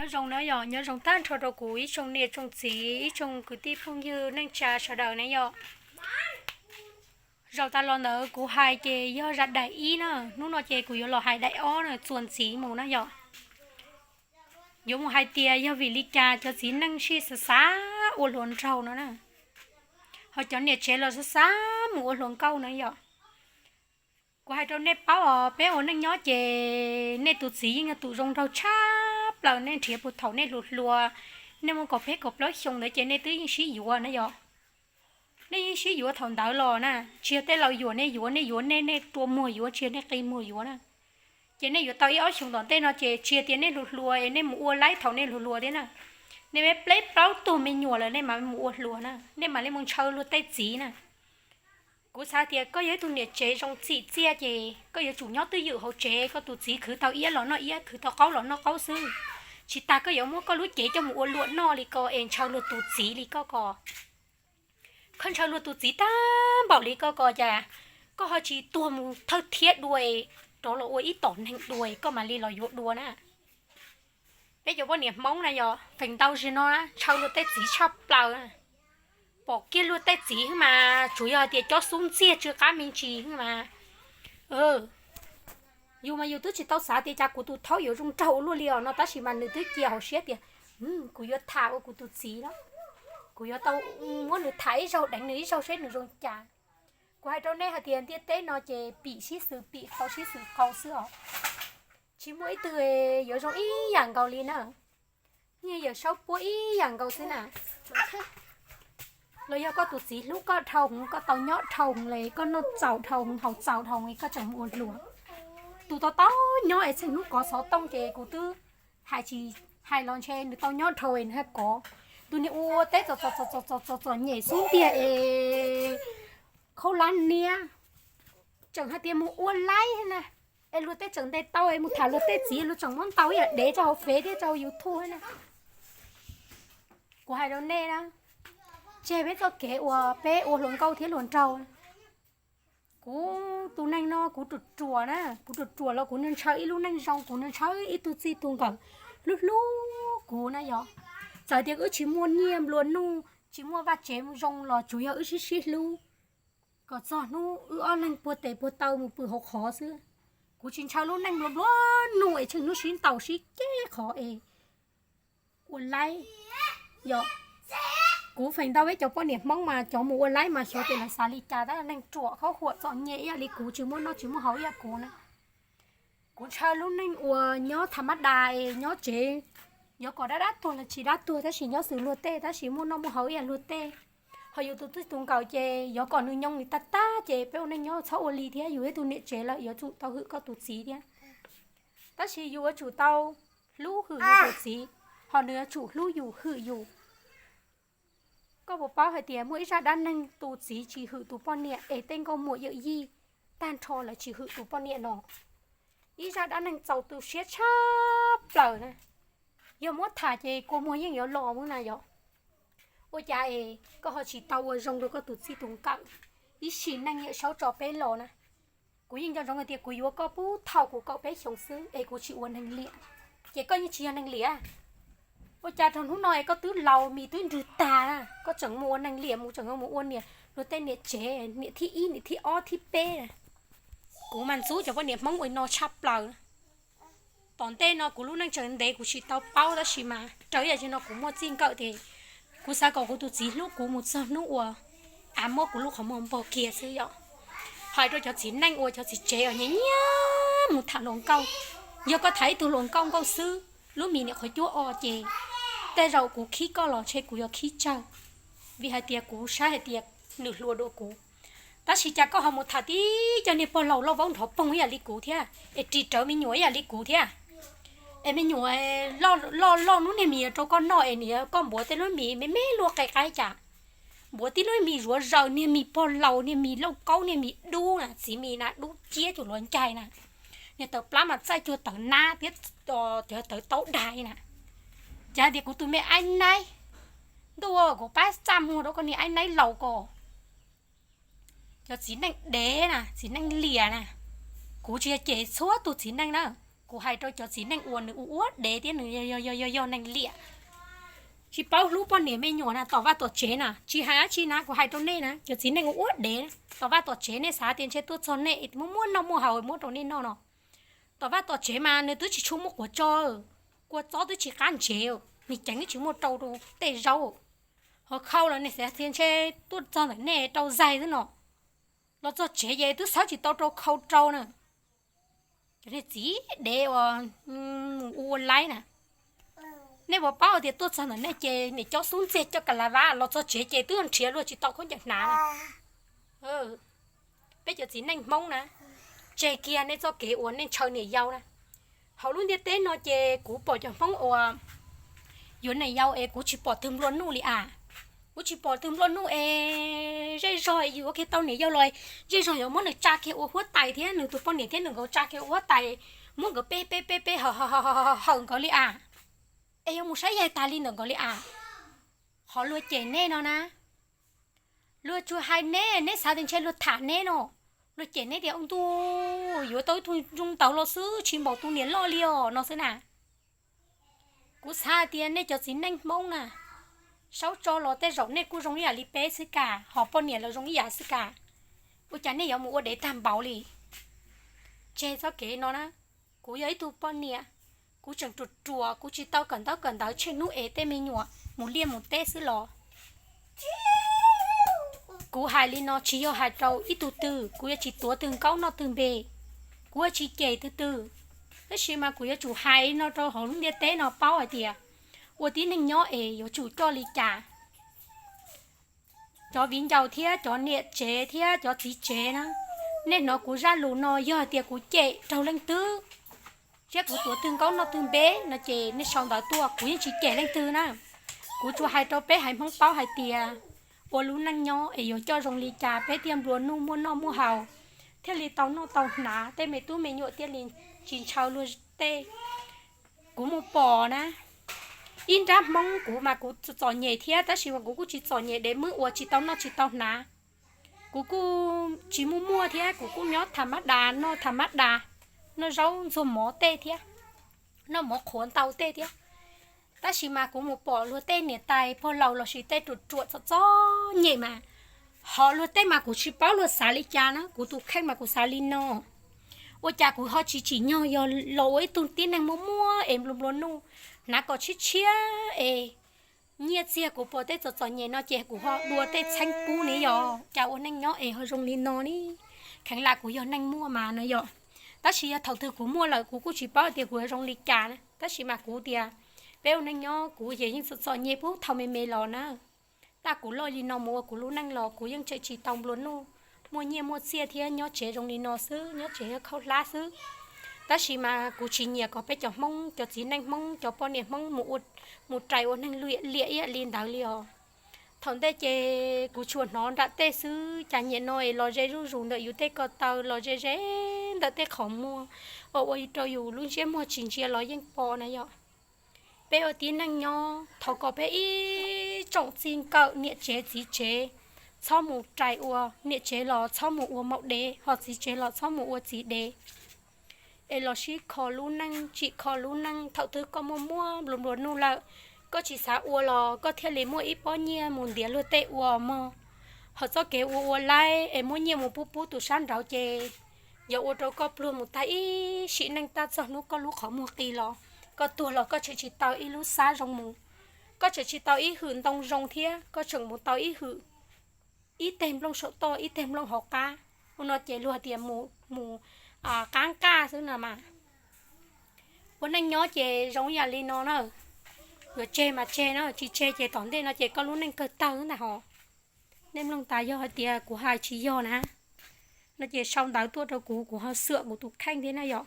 Zoo na yom, nyob zoo tag nrho rau kuv ib tsoom niam tsoom txiv, ib tsoom kwv tij phooj ywg neej tsa sawv daws na yom. Zaum tas los ntawd kuv hais ces yog zaj daim ib na, hnub no ces kuv yuav los hais daim ob na, txuas ntxiv mus na yom. Yuav mus hais tias yog vim li cas cov txiv neej sij xav xav ua hluas nraug no na, ho cov niam tsev los xav xav mus ua hluas nkauj no yom. Kuv hais rau nej paub os, peb ua neej nyob ces nej tus txiv yeej yog tus zoo nraug tshaj plaws, nej nrhiav puag thaum nej hluas hluas, nej muaj kaum peb kaum plaub xyoo ntawd ces nej twb yeej sib yuav na yom. Nej yeej sib yuav thaum ntawd los na, tsis yog tej laus yuam nej yuav, nej yuav nej, nej rua muag yuav, tsis yog nej qi muag yuav na. Ces nej yuav tau ib ob xyoos tom ntej no ces tsis yog tias nej hluas hluas es nej mus ua laib thaum nej hluas hluas thiab na. Nej peb plaub tug me nyuam lawm nej mam mus ua hluas na, nej mam li mus ntshaw luag tej txiv na. Kuv xav tias koj yog ib tug niam tsev zoo txim txiaj ces koj yuav tsum nyob twj ywm hauv tsev, koj tus txiv khwv tau iab los noj iab, khwv tau qaub los noj qaub xwb. Tsis tas koj yuav muab koj lub cev coj mus ua luam noj li ko es ntshaw luag tus txiv li koj ko. Koj ntshaw luag tus txiv tag npaum li koj ko cas koj ho tsis tuag mus thawj thiab dua, rov los ua ib tom neeg dua koj mam li los yuav dua na. Peb cov poj niam Hmoob na yog feem ntau zim no na ntshaw luag tej txiv tshaj plaws na. Pom kiag luag tej txiv xwb mas tsuas yog hais tias cob xub ntxiag tsw qab me ntsis xwb mas. Yus mas yus twb tsis tau xav tias cas kuv tus thaub yuav zoo nraug ua luaj li os no, tab sis mas nws twb cia hauv siab tias kuv yuav tham ua kuv tus txiv los, kuv yuav tau muab nws tham ib zaug, deev nws ib zaug seb nws zoo cas. Kuv hais rau nej hais tias ntiaj teb no ces pim sib xws pim, qau sib xws qau xwb os. Tsis muaj ib tug yuav zoo ib yam nkaus li na. Yeej yawm saub puab ib yam nkaus xwb na. Los yog koj tus txiv hlub koj dhau heev, koj tau nyob dhau heev li, koj noj txaus dhau heev, haus txaus dhau heev, koj tseem mus ua hluas. Tus tau tau nyob es txheej hnub kov xov tooj ces kuv twb hais tsis hais los ntshe nws tau nyob dhau es nws haj kov. Tus niag ua teb txom txom txom txom txom txom nyem xub ntiag es khaub lab niab, tseem hais tias mus ua laib na, es luag tej tseem ntes tau es mus tham luag tej txiv, luag tseem muab ntaus ib yam dev rau hauv fev thiab rau hauv YouTube na. Kuv hais rau nej na, tseg peb txoj kev uas peb ua hluas nkauj thiab hluas nraug. Kuv tus neeg no kuv ruam ruam na, kuv ruam ruam los kuv ntshaw ib lub neej zoo, kuv ntshaw ib tug txij tus nkawm hlub hlub kuv na yom. Txawm tias wb tsis muaj nyiaj nplua nuj, tsis muaj vaj tsev zoo los tsuas yog wb sib sib hlub, kom txog hnub wb ob leeg puag tes puag taw mus pw hauv qhov xwb. Kuv tsis ntshaw lub neej nplua nplua nuj es tsheej hnub sib ntaus sib ceg qhov es ua laib. Yog kuv feem ntau peb cov poj niam Hmoob mas cov mus ua laib mas xyov tias lawv xav li cas, tab neeg ruam khaub huam txom nyem ib yam li kuv, tsis muaj noj tsis muaj haus ib yam kuv na. Kuv ntshaw lub neej uas nyob tha mab da, nyob tsev, yuav kom dab dab tuag los tsis dab tuag, tab sis nyob xws luag tej, tab sis muaj noj muaj haus ib yam luag tej. Ho yus tus txij tus nkawm ces yuav kom nws nyoo nws tag tag ces peb ua neej nyob txhob ua li thiab, yus ib tug niam tsev lawm yuav tsum tau hwm koj tus txiv thiab. Tab sis yus yuav tsum tau hlub hwm yus tus txiv, ho nws yuav tsum hlub yus hwm yus. Koj puas paub hais tias muaj ib zaj dab neeg tus txiv tsis hwm tus poj niam es tej nkauj muam yawm yij tag nrho lawv tsis hwm tus poj niam no? Ib zaj dab neeg txaus tu siab tshaj plaws na. Yog muab tham ces kua muag yeej yuav los mus na yom. Ua cas es koj ho tsis tau ua zoo rau koj tus txij tus nkawm? Ib sim neej yawm saub tso peb los na. Kuv yeej nco ntsoov hais tias kuv yuav koj puag thaum kuv kaum peb xyoos xwb es kuv tsis ua neeg liam, ces koj yeej tsis yog neeg liam. Ua cas rau hnub no es koj twb laus mis twb nrwg tag na, koj tseem mus ua neeg liam mus, tseem mus ua niam luag tej niam tsev, niam thib ib niam thib ob thib peb. Kuv mas ntxub cov poj niam Hmoob ua no tshaj plaws. Tom ntej no kuv lub neej tseem ntev kuv tsis tau paub, tab sis mas raws ib yam li no kuv muaj txij nkawm tias kuv xav kom kuv tus txiv hlub kuv mus txog hnub uas av muab kuv lub qhov muag npog kiag xwb yom. Hais rau cov txiv neej uas cov txiv tsev uas nyiam nyiam mus tham hluas nkauj, yog koj tham ib tug hluas nkauj nkauj xwb, lub mis niam qhov cuab o ces tej zaum kuv khib koj los ntshe kuv yuav khib tsawg, vim hais tias kuv saib hais tias nws hluas dua kuv. Tab sis cas koj ho mus tham tib cov niag pog laus loj vaub nrov poog ib yam li kuv thiab, es ris rawv me nyuam ib yam li kuv thiab. Es me nyuam loj loj lub niag mis rau koj noj es nim koj npuav tej lub mis me me luaj qe qaib cas, npuav tib lub mis zuav zaws, niag mis pog laus, niag mis lauj kaub, niag mis dub na, txiv mis na dub ciab cuag luav ncaig na, niag tawv plab mas txaij cuag tawv nab thiab, cov tawv taub dai na. Ces hais tias kuv tus me aib naib, ntuj, kuv pab txaj muag rau koj niag aib naib laus ko. Cov txiv neej dev na, txiv neej liam na, kuv tsis yog cem txhua tus txiv neej na. Kuv hais rau cov txiv neej uas nws ua ua dev thiab nws yog yog yog yog neeg liam, tsis paub hlub poj niam me nyuam na, tom vaj tom tsev na, tsis hais dab tsi na, kuv hais rau nej na, cov txiv neej ua ua dev, tom vaj tom tsev nej xav tias ntshe tuaj txog nej muab muab noj muaj haus muab rau nej noj no. Tom vaj tom tsev mas nws twb tsis tshua muaj quav tso, kua txob twb tsis qab ntsev, nws ceev twb tsis muaj rau tej zaub. Ho khau los nej xav tias ntshe tuaj txog ntawm nej rau zaig xwb no, los txog tsev ces twb xawb tsis tau rau khau rau na. Cov niag txiv dev uas mus ua ua laib na, nej puas paub tias tuaj txog ntawm nej ces niam cob xub ntxiag coj ka la vab los txog tsev ces twb nrhiav luag tsis tau khaub ncaws hnav na. Peb cov txiv neej Hmoob na, tseg kiag nej txoj kev uas nej ntshaw niam yau na. Hauv lub ntiaj teb no ces kuv pom cov Hmoob uas yuav niam yau es kuv tsis pom twg nplua nuj li as. Kuv tsis pom twg nplua nuj es zej zog yuav kiag tau niam yau los, zej zog yuav muab nws tsa kiag ua huab tais thiab nws tus poj niam thiab nws nkawd tsa kiag ua huab tais, muab nkawd peb peb peb peb hawm hawm nkawd li as. Es yuav mus saib yaig tas li ntawm nkawd li as. Qhov luag cem nej no na, luag tsuas hais nej, neb xav tias ntshe luag tham neb no. Luag cem neb tias ua ntuj, yuav tau ib tug zoo ntawd los xwb tsis npaum tus niam loj li os no xwb na. Kuv xav hais tias nej cov txiv neej Hmoob na, saub tso los tej zaum nej kuj zoo ib yam li peb xwb kam, ho poj niam los zoo ib yam xwb kam. Ua cas nej yuav mus ua dev tag npaum li? Tseg txoj kev no na. Kuv yog ib tug poj niam, kuv tseem ruam ruam, kuv tsis tau kawm ntaub kawm ntawv, tsheej hnub es tej me nyuam mus liaj mus teb xwb los. Kuv hais li no tsis yog hais rau ib tug twg, kuv yuav tsis tuav twg nkaub noj twg npe, kuv yuav tsis cem twg twg. Tab sis mas kuv yuav tsum hais no rau hauv lub ntiaj teb no paub hais tias ua tib neeg nyob es yuav tsum coj li cas. Cov viv ncaus thiab cov niam tsev thiab cov txiv tsev na, nej hnov kuv zaj lus no yog hais tias kuv cem raug leej twg, thiab kuv tuav twg nkaub noj twg npe no ces nej sau ntawv tuaj, kuv yeej tsis cem leej twg na. Kuv tsuas hais rau peb haiv Hmoob paub hais tias ua lub neej nyob es yuav coj zoo li cas peb thiaj nplua nuj muaj noj muaj haus, thiaj li tau noj tau hnav, tej me tub me nyuam thiaj li tsis ntshaw luag tej. Kuv mus pom na, ib nrab Hmoob kuv mas kuv txom nyem thiab tab sis mas kuv kuj tsis txom nyem dev muab ua tsis tau noj tsis tau hnav. Kuv kuj tsis muaj muaj thiab kuv kuj nyob tham mab das noj tham mab das, noj zaub ntxuag mov tej thiab, noj mov qhuav ntau tej thiab. Tab sis mas kuv mus pom luag tej niam tais pog laus lossis tej ruam ruam txom txom nyem mas, ho luag tej mas kuv tsis paub luag xav li cas na, kuv tus kheej mas kuv xav li no. Ua cas kuv ho tsis tsim nyog yog los ua ib tug tib neeg muaj muaj es nplua nplua nuj, hnav kom tshiab tshiab es nyiaj txiag kuv pom tej txom txom nyem no ces kuv ho dua tej txheeb pub ne yog cas ua neej nyob es ho zoo li no ne. Kheev lam kuv yog neeg muaj mas no yom, tab sis yog thaum twg kuv muaj lawm kuv kuj tsis paub tias kuv yuav zoo li cas na, tab sis mas kuv tias peb ua neej nyob kuv ces yeej txom txom nyem puag thaum me me los na. Tab kuv loj li no mus ua kuv lub neej los kuv yeej tseem tsis tau nplua nuj, muaj nyiaj muaj txiaj thiab nyob tsev zoo li no xwb, nyob tsev khaub hlab xwb. Tab sis mas kuv tsis nyiam kom peb cov Hmoob, cov txiv neej Hmoob, cov poj niam Hmoob mus rais ua neeg liam liam ib yam li ntawd li os. Thaum ntej ces kuv tsuas hnov nram tej xwb, cas nyem no es los ze zuj zus ntawm yus tej ko taw, los ze ze ntawm tej qhov muag, ua ua rau yus lub ntsiab muag tsis ntsia los yeej pom na yom. Peb ua tib neeg nyob thov kom peb ib tsoom txij nkawm niam tsev txiv tsev txhob mus rais ua, niam tsev los txhob mus ua maum dev, ho txiv tsev los txhob mus ua txiv dev. Es los sib kho lub neej, tsim kho lub neej, thaum twg koj muaj muaj nplua nplua nuj lawm, koj tsis xav ua los koj thiaj li muaj ib pob nyiaj mus ntiav luag tej ua mog. Ho txoj kev ua ua laib es muab nyiaj mus pub pub tus sab nraud ces yog ua rau koj pluag mus tag ib sim neej, tag txog hnub koj lub qhov muag qis los, koj tuag los koj tseem tsis tau ib lub xab zoo mus, koj tseem tsis tau ib hwm ntoo zoo thiab koj tseem mus tau ib hwm, ib teg nplooj saum toj ib teg nplooj hauv qab. Ua no ces luag tias mus qab nqaj xwb no mas. Ua neej nyob ces zoo ib yam li no na, yuav tseg mas tseg na, tsis tseg ces tom ntej no ces koj lub neej kawg tawg ntag hos. Nej mloog tas yog hais tias kuv hais tsis yog na, no ces sau ntawv tuaj rau kuv, kuv ho xwam kuv tus kheej thiab na yom.